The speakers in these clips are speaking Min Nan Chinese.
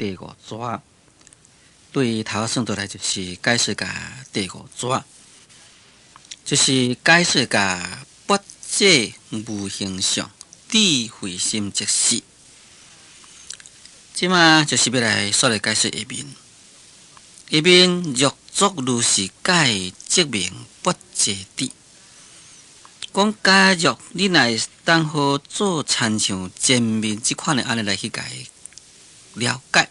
第五逝，對頭算倒來就是解說共第五逝，就是解說共跋致無形相，智慧心即是。這馬就是欲來煞來解說下面，下面若作如是解，則名跋致智。講假若你若會當好做親像前面這款的按呢來去共了解，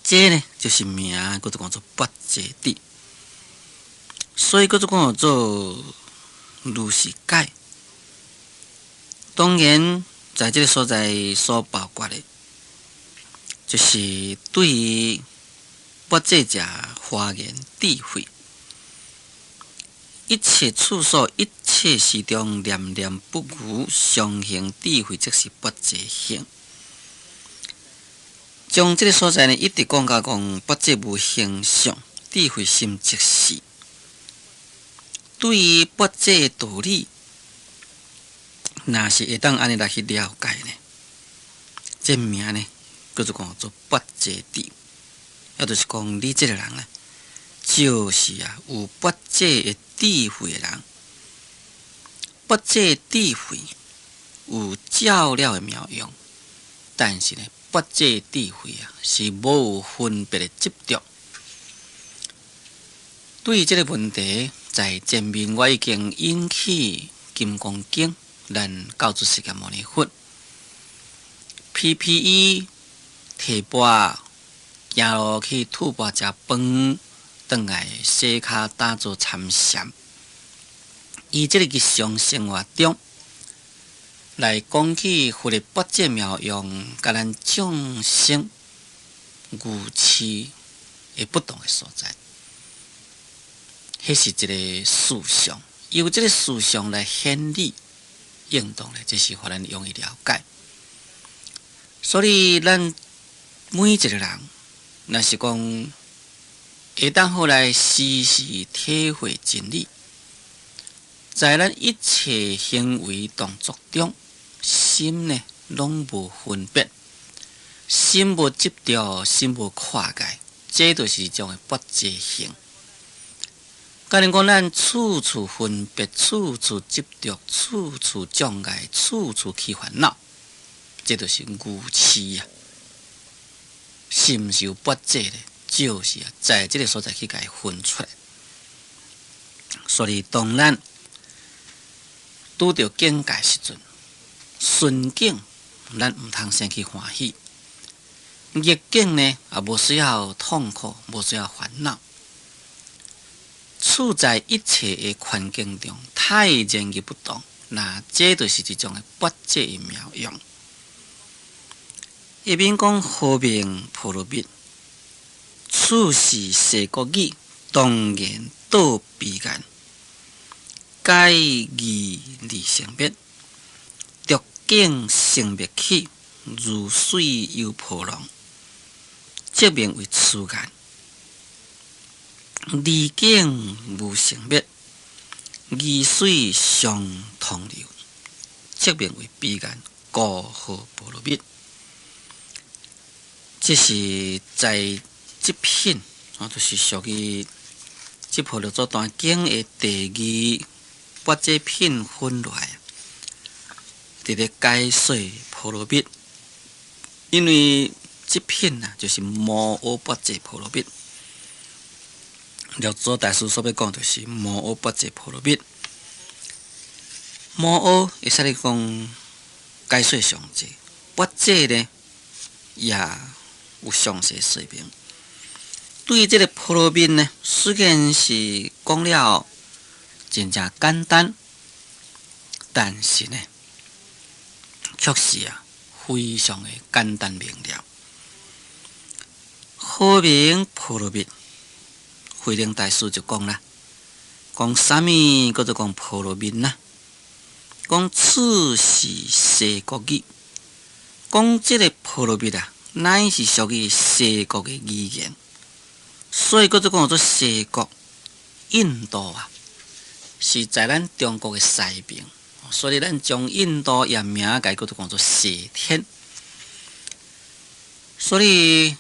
這呢就是名叫做講做跋致智，所以叫做講做如是解。當然，在這个所在所包括的，就是對於跋致者華嚴智慧。一切處所、一切時中，念念不愚，常行智慧，則是跋致行。將這个所在呢，一直講到講跋致無形相，智慧心即是。對於跋致道理，若是會當按呢來去了解呢，這名呢叫做講做跋致智，也就是講你這个人啊，就是啊有跋致的智慧的人，跋致智慧有照了的妙用，但是呢，跋致智慧啊是無有分別的執著。對於這个問題，在前面我已經引起《金剛經》，咱教主釋迦牟尼佛 PPE 提缽行路去吐蕃食飯，轉來洗跤打坐參禪。以這个日常生活中來講起佛的跋致妙用，共咱眾生愚癡的不同的所在，彼是一个事相，由這个事相來顯理應當咧，這是予咱容易了解。所以咱每一个人，若是講會當好來時時體會真理，在咱一切行為動作中，心呢攏無分別，心無執著，心無跨界，這就是一種的跋致行。假如講咱處處分別，處處執著，處處障礙，處處起煩惱，這就是愚癡啊！是毋是有跋致咧？就是啊，在這个所在去共伊分出來。所以當咱拄著境界時陣，順境咱毋通生起歡喜；逆境呢，也無需要痛苦，無需要煩惱。處在一切的環境中，泰然而不動，那這就是一種的跋致的妙用。下面講何名波羅蜜？此是世國語，當然到彼岸，解義離生滅，著境生滅起，如水遊波浪，則名為此岸。離境無生滅，二水相通流，則名為彼岸，故號波羅蜜。這是在這品，啊，就是屬於這部六祖壇經的第二跋致品分內，佇咧解說波羅蜜。因為這品啊，就是無學跋致波羅蜜。六祖大師所欲講，就是無學跋致波羅蜜。無學會使你講解說詳細，跋致呢也有詳細說明。對這个波羅蜜呢，雖然是講了真正簡單，但是呢，卻是啊非常的簡單明了。何名波羅蜜？慧能大師就講啦，講啥物叫做講波羅蜜呢？講此是世國語，講這个波羅蜜啊，乃是屬於世國的語言，所以叫做講做世國。印度啊，是在咱中國的西邊，所以咱將印度也名共叫做講做西天。所以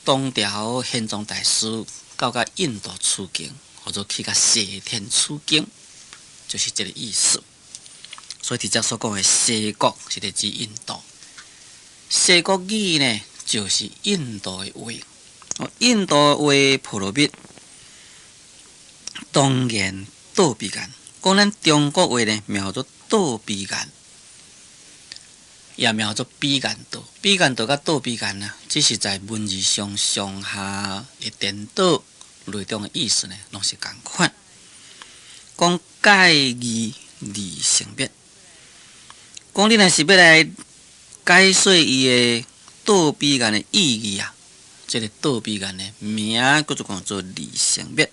唐朝玄奘大師到佮印度取經，或者去共西天取經，就是這个意思。所以佇遮所講的西國是咧指印度。西國語呢，就是印度的話。印度話波羅蜜，當然到彼岸。講咱中國話呢，名做到彼岸，也名做彼岸道。彼岸道佮到彼岸啊，只是在文字上上下的顛倒內中的意思呢，攏是仝款。講解義離生滅，講你若是欲來解說伊的到彼岸的意義啊，這个到彼岸的名叫做講做離生滅，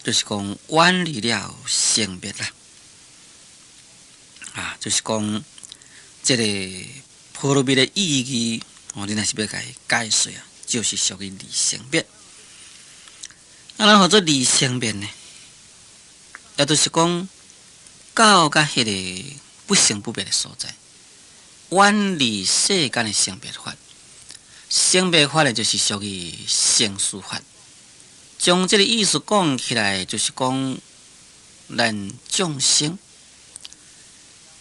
就是講遠離了生滅啦。啊，就是講這个波羅蜜的意義，哦，你若是欲共伊解說啊，就是屬於離生滅。啊，咱號做離生滅呢？也就是講到佮彼个不生不滅的所在，遠離世間的生滅法。生滅法呢，就是屬於生死法。將這个意思講起來，就是講咱眾生，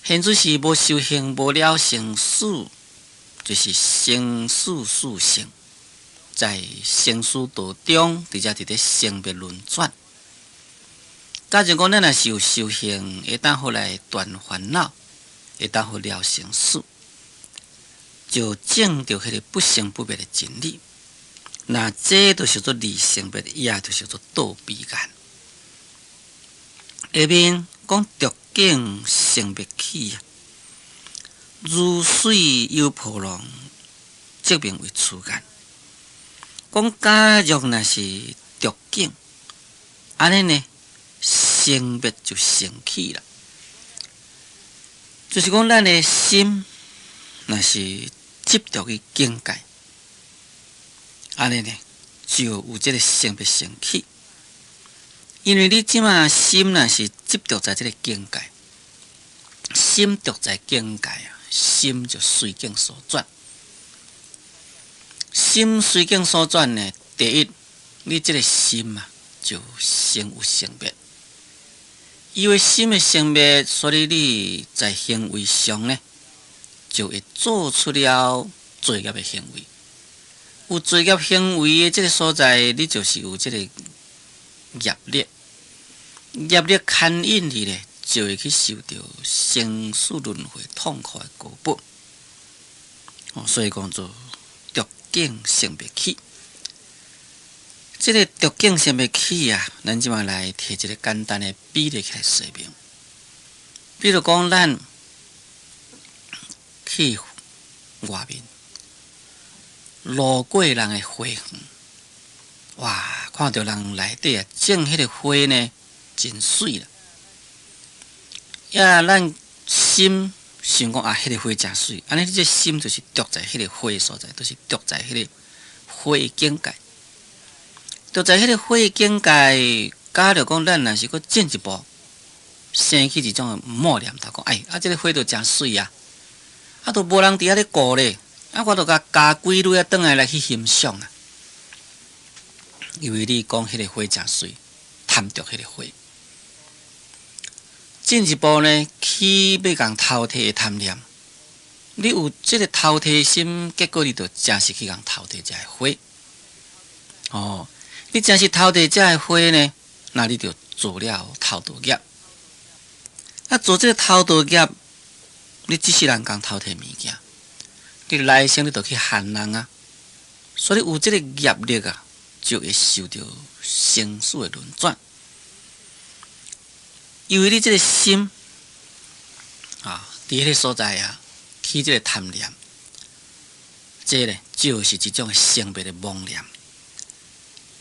現在是無修行、無了生死，就是生死死生，在生死道中，佇遮佇咧生滅輪轉。假如講咱若是有修行，會當予來斷煩惱，會當予了生死，就證著彼个不生不滅的真理。那這就是做離生滅，也就是做到彼岸。下面講著境生滅起啊，如水有波浪，則名為此岸。講假若若是著境，按呢呢，生滅就生起啦。就是講咱的心，若是執著去境界，按呢呢，就有這个生滅生起。因為你這馬心若是執著在這个境界，心著在境界啊，心就隨境所轉。心隨境所轉呢，第一，你這个心啊，就先有生滅。因為心的生滅，所以你在行為上呢，就會做出了罪業的行為。有罪業行為的這个所在，你就是有這个業力。業力牽引你咧，就會去受著生死輪迴痛苦的果報。哦，所以講做著境生滅起。這个著境生滅起啊，咱這馬來提一个簡單的比例來說明。比如講，咱去外面路過人的花園，哇，看著人內底啊種彼个花呢，真媠啦！呀，咱心想講啊，彼个花誠媠，按呢你這心就是著在彼个花所在，就是著在彼个花的境界。著在彼个花的境界，假如講咱若是閣進一步，生起一種妄念頭，講哎，啊，這个花都誠媠啊，啊，都無人佇遐咧顧咧，啊，我都共加幾蕊啊，轉來來去欣賞啊。因為你講彼个花誠媠，貪著彼个花。進一步呢，起欲共偷提的貪念，你有這个偷提心，結果你就真實去共偷提這个花。哦，你真實偷提這个花呢，那你就做了偷盜業。啊，做這个偷盜業，你這世人共偷提物件，你來生你就去害人啊。所以有這个業力啊，就會受著生死的輪轉。因為你這个心啊，佇彼个所在啊，起這个貪念，這个就是一種生滅的妄念。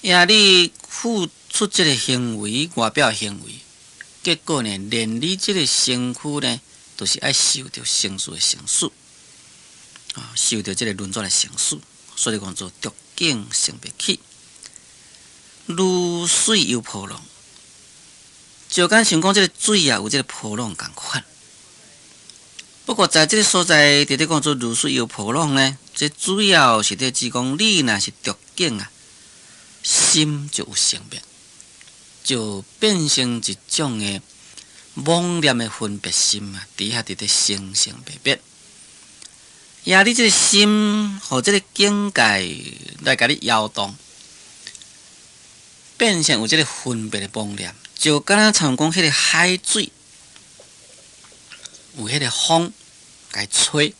呀，你付出這个行為，外表行為，結果呢，連你這个身軀呢，都是愛受著生死的生死，啊，受著這个輪轉的生死，所以講做著境生滅起，如水有波浪。就敢像講這个水啊，有這个波浪仝款。不過在這个所在，佇咧講做如水有波浪呢，這主要是佇指講你若是著境啊，心就有生滅，就變成一種的妄念的分別心啊，佇遐佇咧生生滅滅。呀，你這个心予這个境界來共你搖動，變成有這个分別的妄念，就敢若親像講彼个海水有彼个風共吹，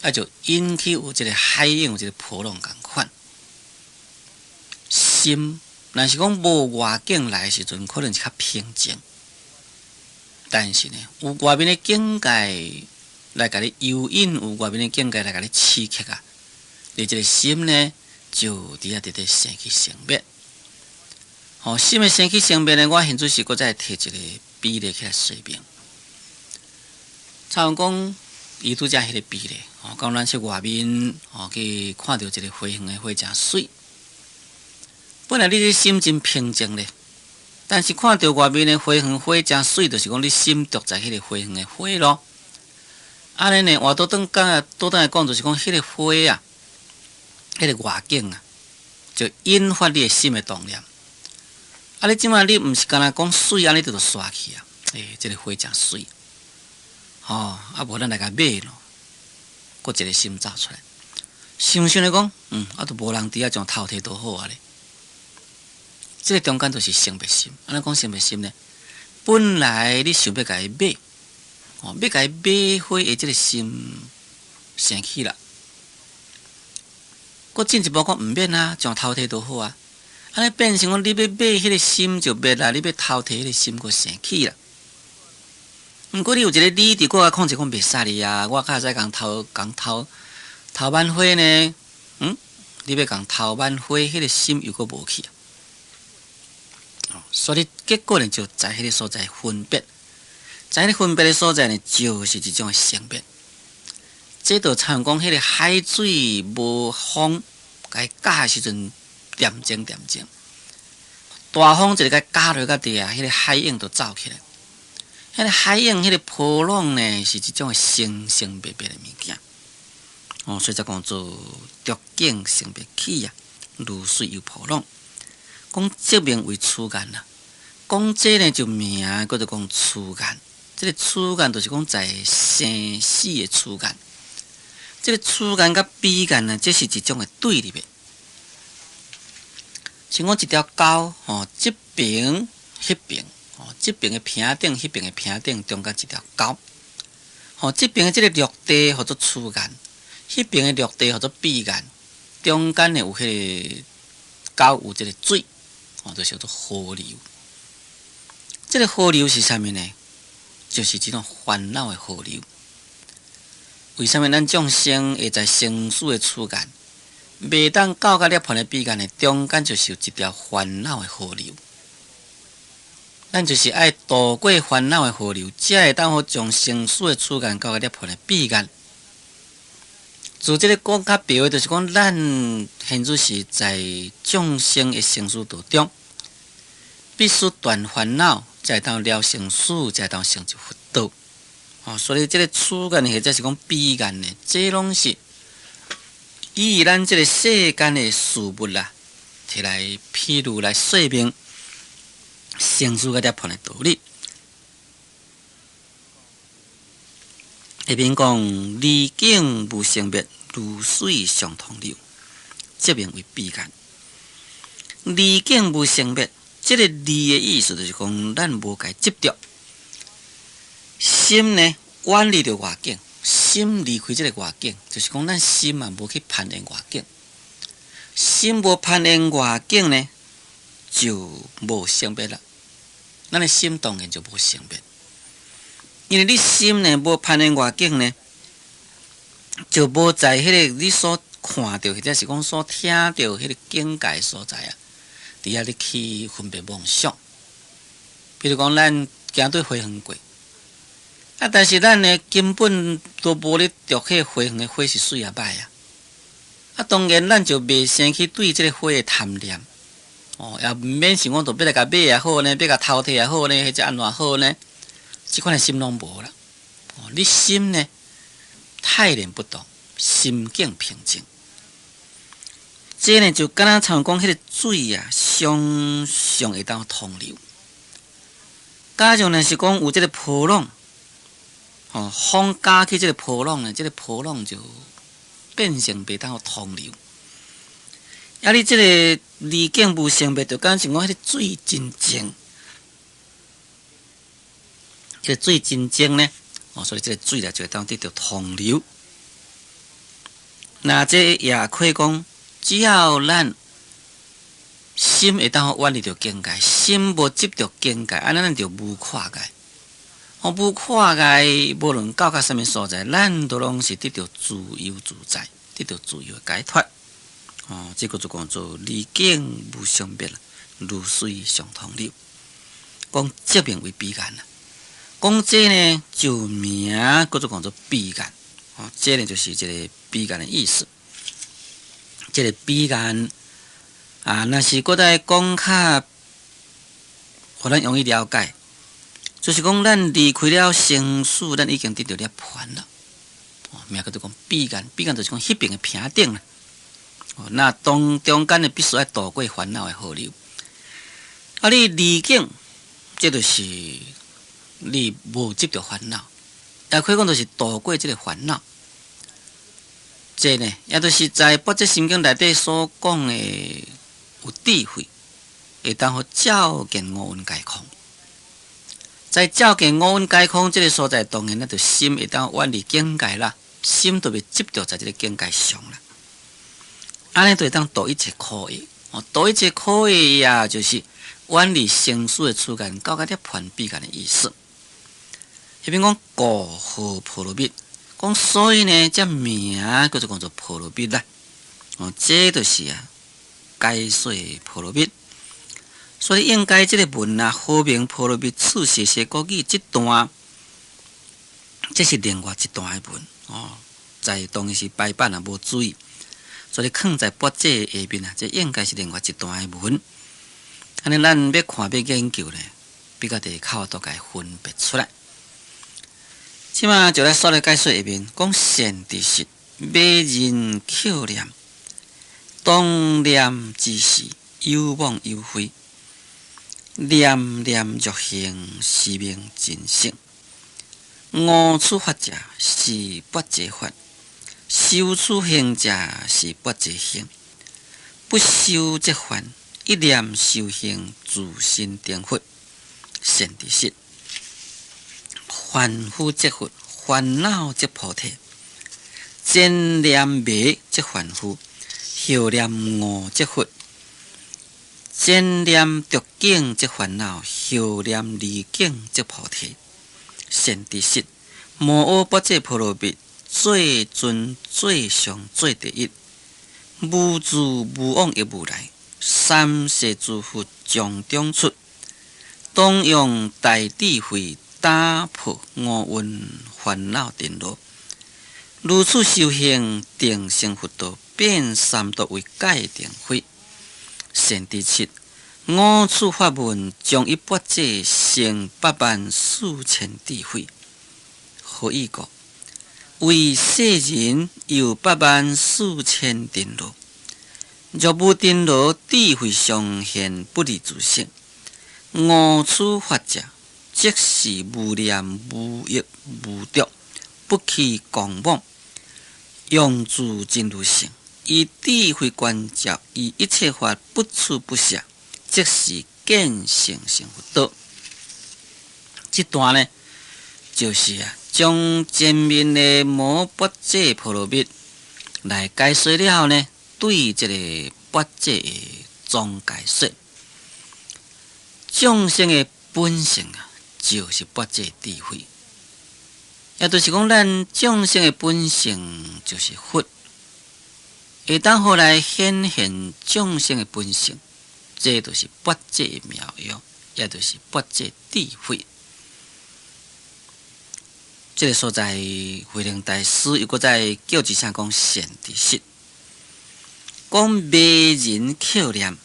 啊，就引起有這个海湧，有這个波浪仝款。心若是講無外境來的時陣，可能是較平靜，但是呢，有外面的境界來共你誘引，有外面的境界來共你刺激啊，你這个心呢，就佇遐佇咧生起生滅。吼，心的生起生滅呢，我現在是閣再提一个比例起來說明。親像講，伊拄才彼个比例，吼，講咱去外面，吼，去看著一个花園的花誠媠。本來你的心真平靜咧，但是看著外面的花園花誠媠，就是講你心著在彼个花園的花囉。按呢呢，換倒轉講，倒轉來講，就是講彼个花啊，彼个外景啊，就引發你的心的動念。啊！你這擺你毋是干焦講媠，按呢就煞去啊！欸，這个花誠媠，吼，啊無咱來共買囉，閣一个心走出來，想想咧講，啊，都無人佇遐將偷提就好啊咧。這个中間就是生滅心。按怎講生滅心呢？本來你想欲共伊買，哦，欲共伊買花的這个心生起啦，閣進一步講毋免啊，將偷提就好啊。按呢變成講，你欲買彼个心就滅啦，你欲偷提彼个心閣生起啦。毋過你有一个理佇閣較控制講袂使哩啊，我較會使共偷共偷偷挽花呢？你欲共偷挽花，彼个心又閣無去啊。所以結果呢，就在彼个所在分別，在彼个分別的所在呢，就是一種生滅。這就親像講，彼个海水無風，共伊攪的時陣。恬靜恬靜，大風一个共攪落甲地啊，彼个海湧就走起來。彼个海湧，彼个波浪呢，是一種生生滅滅的物件。哦，所以才講做著境生滅起啊，如水有波浪。講這名為此岸啊，講這呢就名叫做講此岸。這个此岸就是講在生死的此岸。這个此岸佮彼岸呢，這是一種的對立的。像講一條溝，吼，這爿、彼爿，吼，這爿的坪頂、彼爿的坪頂中間一條溝，吼，這爿的這个陸地號做此岸，彼爿的陸地號做彼岸，中間呢有彼个溝，有這个水，吼，就是叫做河流。這个河流是啥物呢？就是這種煩惱的河流。為啥物咱眾生會在生死的此岸，袂當到甲涅槃的彼岸的中間，就是有一條煩惱的河流。咱就是愛渡過煩惱的河流，才會當好將生死的此岸到甲涅槃的彼岸。自這个講較白的，就是講咱現在是在眾生的生死道中，必須斷煩惱，才會當了生死，才會當成就佛道。哦，所以這个此岸或者是講彼岸的，這攏是以咱這个世間的事物啦，提來譬喻來說明生死佮涅槃的道理。下面講離境無生滅，如水相通流，這名為彼岸。離境無生滅，這个離的意思就是講，咱無共執著，心呢遠離著外境。心離開這个外境，就是講咱心嘛無去攀緣外境，心無攀緣外境呢，就無生滅啦。咱的心當然就無生滅，因為你心呢無攀緣外境呢，就無在彼个你所看著或者是講所聽著彼个境界所在啊，佇遐咧去分別妄想。比如講，咱行對花園過。啊！但是咱呢根本都無咧著彼花園的花是媠抑歹啊！啊，當然咱就袂生起對這个花的貪念，哦，也毋免想講著欲來共買也好呢，欲共偷提也好呢，或者按怎好呢？這款的心攏無啦。哦，你心呢泰然不動，心境平靜。這呢就敢若親像講彼個水啊，雙雙會當通流。假如若是講有這個波浪，吼，風加起這個波浪呢，這個波浪就變成袂當通流。啊，你這個離境無生滅，就敢像講彼個水真靜，這個水真靜呢，哦，所以這個水咧就會當得著通流。那這也可以講，只要咱心會當遠離著境界，心無執著境界，按呢咱就無跨界。哦，無跨界，無論到達啥物所在，咱都攏是得著自由自在，得著自由的解脫。哦，這個就講做離境無生滅，如水相通流。講這名為彼岸啦。講這呢就名閣做講做彼岸。哦，這呢就是這個彼岸的意思。這個彼岸啊，若是閣再講較，予咱容易了解，就是講咱離開了生死，咱已經得著涅槃了。哦，名叫做講彼岸，彼岸就是講彼邊的坪頂啦。哦，那當中間呢，必須愛渡過煩惱的河流。啊，你離境，這就是你無執著煩惱，也可以講就是渡過這個煩惱。這呢，也就是在《般若心經》內底所講的有智慧，會當予照見五蘊皆空。在照見五蘊皆空這個所在，當然咱就心會當遠離境界啦，心就袂執著在這個境界上啦。按呢就會當度一切苦厄，哦，度一切苦厄呀，就是遠離生死的處間，到達涅槃彼岸的意思。彼邊講故號波羅蜜，講所以呢，這名叫做講做波羅蜜啦。哦，這就是啊，解說波羅蜜。所以應該這個文啊，號名波羅蜜次謝謝國語這段，這是另外一段的文哦，在當時排版啊無注意，所以囥在跋這下面啊，這應該是另外一段的文。按呢，咱欲看欲研究咧，比較得較有共伊分別出來。這馬就來煞來解說下面，講善知識，迷人抾念，當念之時，有妄有非，念念若行，是名真性。五處法者，是跋這法；修處行者，是跋這行。不修則幻，一念修行，自心成佛。善知識，凡夫即佛，煩惱即菩提。前念迷即凡夫，後念悟即佛。前念著境即煩惱，後念離境即菩提。善知識，摩訶跋這波羅蜜，最尊最上最第一，無住無往亦無來，三世諸佛從中出，當用大智慧打破五蘊煩惱塵勞。如此修行，定成佛道，變三毒為戒定慧。善知識，五處法門將一跋這成8萬四千智慧。何以故？為世人有八萬四千塵勞，若無塵勞，智慧上現不離自性。五處法者，即是無念、無欲、無著，不起狂妄，用自真如性，以智慧觀照，以一切法不取不捨，即是見性成佛道。這段呢，就是啊，將前面的摩訶跋這波羅蜜來解說了後呢，對這個跋這的總解說，眾生的本性啊，就是跋這智慧，也就是講，咱眾生的本性就是佛，會當予來顯現眾生的本性，這就是跋這的妙用，也就是跋這智慧。這個所在，慧能大師又閣再叫一聲講善知識，講迷人抾念，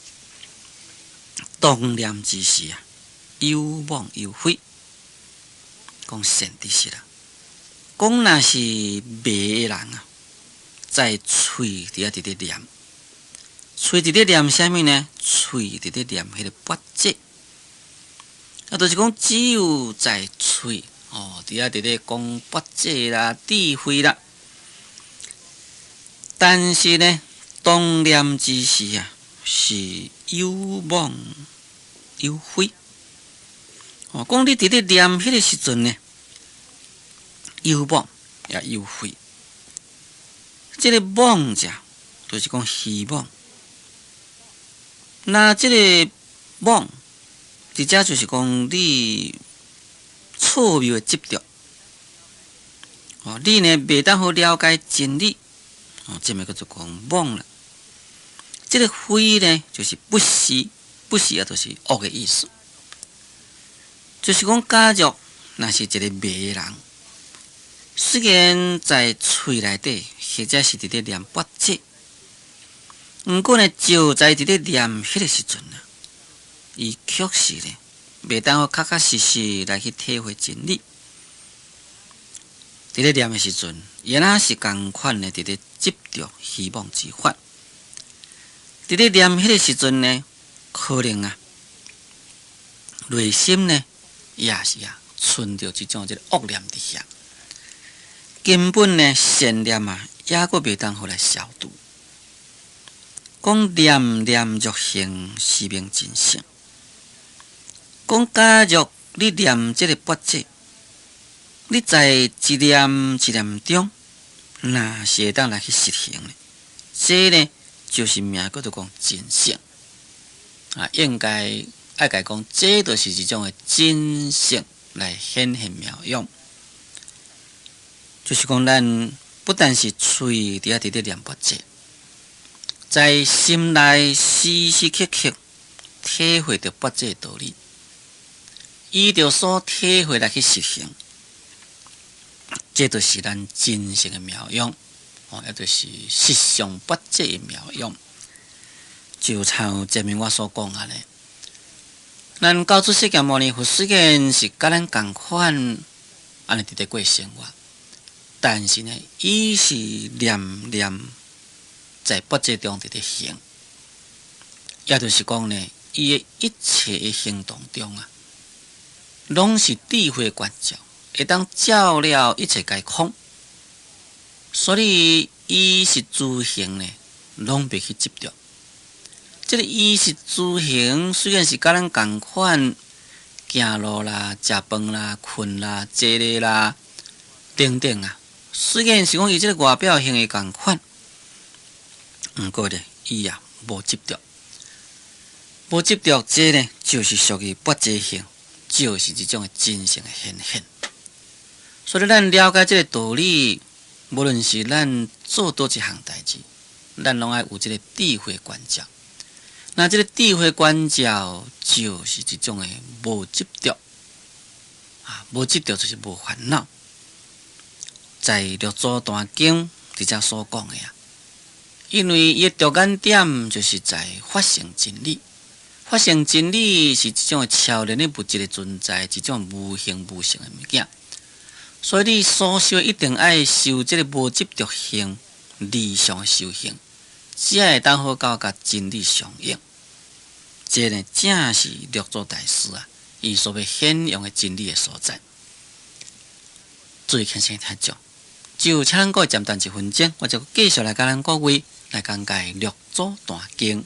當念之時啊，有妄有非，講善知識啦。講若是迷的人啊，在喙佇遐佇咧念，喙佇咧念啥物呢？喙佇咧念彼个跋這，啊，就是講只有在喙哦，佇遐佇咧講跋這啦、智慧啦。但是呢，當念之時啊，是有妄有非。哦，講你佇咧念彼个時陣呢，有妄也有非。這个妄者，就是講虛妄。那這个妄，佇遮就是講你錯謬的執著。哦，你呢袂當好了解真理。哦，這物叫做講妄啦。這个非呢，就是不是，不是啊，就是惡的意思。就是講，假若若是一个迷的人，雖然在喙內底，或者是佇咧念跋這，毋過呢，就在佇咧念彼个時陣啊，伊確實呢，袂當好確確實實來去體會真理。佇咧念的時陣，伊若是仝款的佇咧執著虛妄之法。佇咧念彼个時陣呢，可能啊，內心呢，也是啊，存著這種這个惡念佇遐。根本呢，善念啊，抑閣袂當好來消除。講念念若行，是名真性。講假若你念這个跋這，你在一念一念中，若是會當來去實行呢，這呢就是名叫做講真性。啊，應該愛共講，這就是一種的真性來顯現妙用。就是講，咱不但是喙佇遐佇咧念跋這，在心內時時刻刻體會著跋這道理，依著所體會來去實行，這就是咱真性的妙用，哦，也就是實相跋這的妙用。就像前面我所講按呢，咱九祖釋迦牟尼佛雖然是佮咱仝款，按呢佇咧過生活。但是呢，伊是念念在跋這中佇咧行，也就是講呢，伊的一切的行動中啊，攏是智慧觀照，會當照了一切皆空，所以衣食住行呢，攏袂去執著。這个衣食住行雖然是佮咱仝款，行路啦、食飯啦、睏啦、坐咧啦等等啊。雖然是講伊這个外表行為仝款，毋過呢，伊啊無執著，無執著，這呢就是屬於跋這行，就是這種的真性的顯現。所以咱了解這个道理，無論是咱做佗一項代誌，咱攏愛有這个智慧觀照。那這个智慧觀照就是這種的無執著，啊，無執著就是無煩惱。在《六祖壇經》佇遮所講的啊，因為伊的著眼點就是在法性真理，法性真理是這種超然的物質的存在，一種無形無相的物件。所以你所修一定愛修這个無執著行、離相的修行，才會當好到佮真理相應。這呢，正是六祖大師啊，伊所欲顯揚的真理的所在。注意聽聲聽眾。就請咱各位暫等一分鐘，我就繼續來佮咱各位來講解《六祖壇經》。